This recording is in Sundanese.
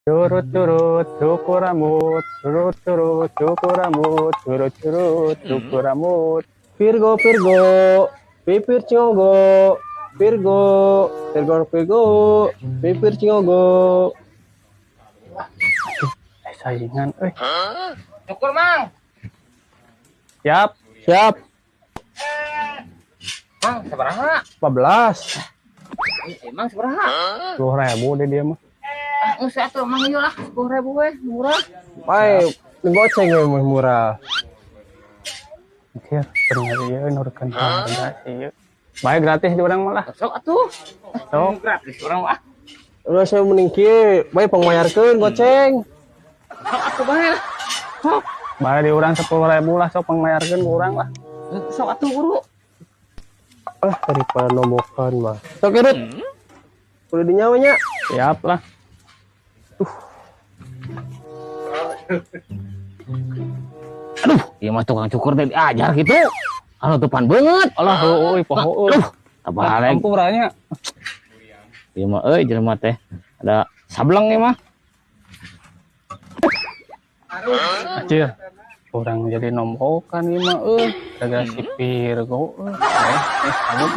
Curut-curut cukur rambut, curut-curut cukur rambut, curut-curut cukur rambut. Virgo Virgo, pipir cingogo, Virgo, Virgo Virgo, pipir cingogo. Saingan euy. Cukur, Mang. Siap, Siap. Mang, sabaraha? 14. Emang sabaraha? 10.000 deh dia mah. Ah, geus atuh Mang ieu lah, 10.000 we, murah. Bae, goceng we mah murah. Anjir, bener ieu nurkeun harga sih ieu. Bae gratis di urang malah. Sok atuh. Sok. Gratis urang mah. Udah saya mending kieu, bae pangmayarkeun goceng. Sok atuh bae lah. Sok. Bae di urang 10.000 lah, sok pangmayarkeun ku urang lah. Sok atuh buru. Ah, daripada nombokan mah. Sok urut. Udah dinyawa nya. Siap lah. Aduh, ieu mah tukang cukur teh diajar gitu. Anu depan banget. Alah, heueuy poho euy. Aduh, tabalik. Ampuranya. Ieu mah euy jelema teh. Ada sableng ieu mah. Anjir. Urang jadi nombokan ieu mah euy. Gara-gara si Virgo euy. Cabut.